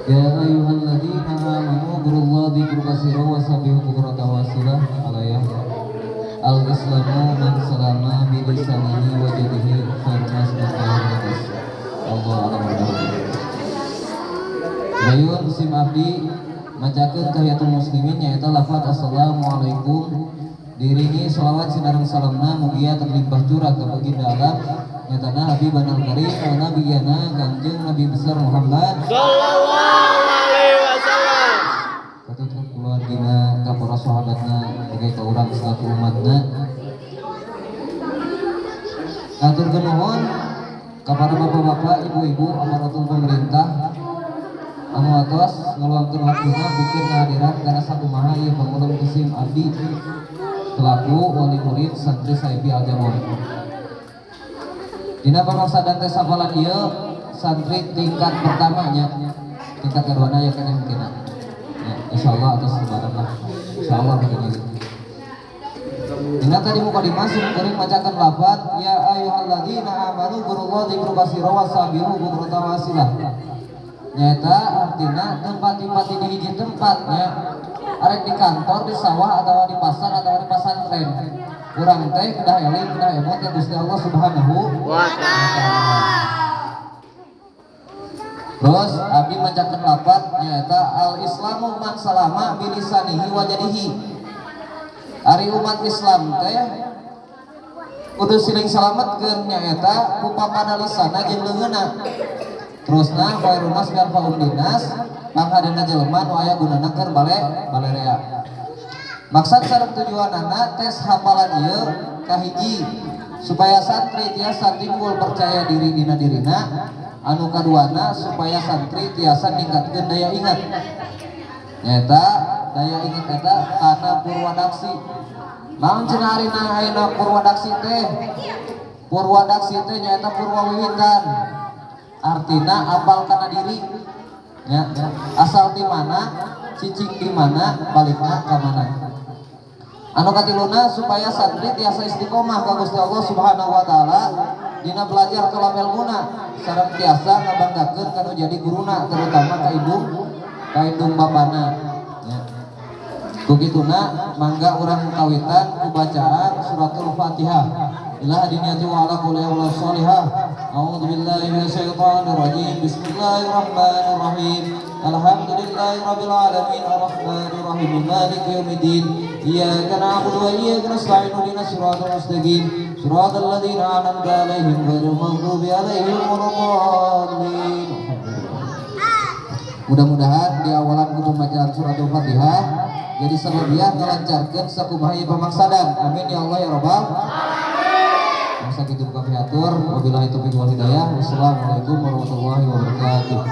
Ya ayyuhalladzina amanu dzkurullaha dzikran katsiran wa sabbihu bukratan wa asila alayah. Al-Islamu man salama bi lisanihi wa yadihi khairun nas min khairin nas. Allah a'lam. Gayun sim abdi macakeun tahiyatul muslimin, nyaeta lafaz assalamualaikum, diiringi sholawat sinareng salamna, mugia terlimpah curah ka baginda alam, nyatana Habibana al-Karim wa nabiyana Kangjeng Nabi besar Muhammad Sallallahu alaihi wasallam. Katut keluargina, ka para sahabatna, oge ka urang selaku umatna. Atur nuhun kepada bapak-bapak, ibu-ibu, aparatur pemerintah anu atos ngaluangkeun waktuna pikeun kehadiran kana sakumaha ieu pangulung sim abdi selaku wali murid santri Saifi Al-Jabon. Dina pamaksadan tes hafalan ieu santri tingkat pertamanya, tingkat kedua ya keneh mungkin ya, insyaallah atas lebaran lah, insyaallah begini. Dina tadi mukadimah sim kuring macakeun lafaz ya ayyuhalladzina amanu dzkurullaha dzikran katsiran wa sabbihu bukratan wa asila. Nyaeta artina tempat-tempat di hiji tempatnya, arek di kantor, di sawah, atau di pasar, atau di pasantren, urang teh kedah eling, kedah emot ka Gusti Allah Subhanahu wa ta'ala. Terus abdi macakeun lafaz nyaeta al islamu man salama bilisanihi wa yadihi. Ari umat Islam teh kudu siling salametkeun, nyaeta ku papana lisana jeung leungeunna. Terusna khairun nas anfa'uhum linnas, panghadena jelema nu aya gunana keur bale balerea. Maksad sareng tujuanana tes hafalan ieu, kahiji supaya santri tiasa timbul percaya diri dina dirina, anu kaduana supaya santri tiasa ningkatkeun daya ingat, nyaeta daya ingat eta kana purwadaksi. Naon cenah arina ayeuna purwadaksi teh? Purwadaksi teh nyaeta purwawiwitan, artina apal kana diri ya, asal di mana, cicing di mana, balikna ka mana. Anu katiluna supaya santri tiasa istiqomah ka Gusti Allah Subhanahu wa taala dina belajar tolab ilmuna, sareng tiasa ngabanggakeun kanu jadi guruna, terutama ka indung bapana ya. Ku kituna mangga urang kawitan ku bacaan suratul Fatihah. Ila hadiniyati wa ala kulli awla sholihah. A'udzu billahi minasyaitonir rajim. Bismillahirrahmanirrahim. Alhamdulillahi rabbil alamin, arrahmanir rahim, maliki yaumiddin. Iyyaka na'budu wa iyyaka nasta'in, ihdinas siratal mustaqim. Siratal ladzina an'amta 'alaihim, ghairil maghdubi 'alaihim waladdallin. Mudah-mudahan di awalan ku pembacaan suratul Fatihah jadi sababiah ngalancarkeun sakumaha ieu pamaksadan. Amin ya Allah ya rabbal alamin. Sakitu kami atur, wabillahi taufiq wal hidayah. Wassalamualaikum warahmatullahi wabarakatuh.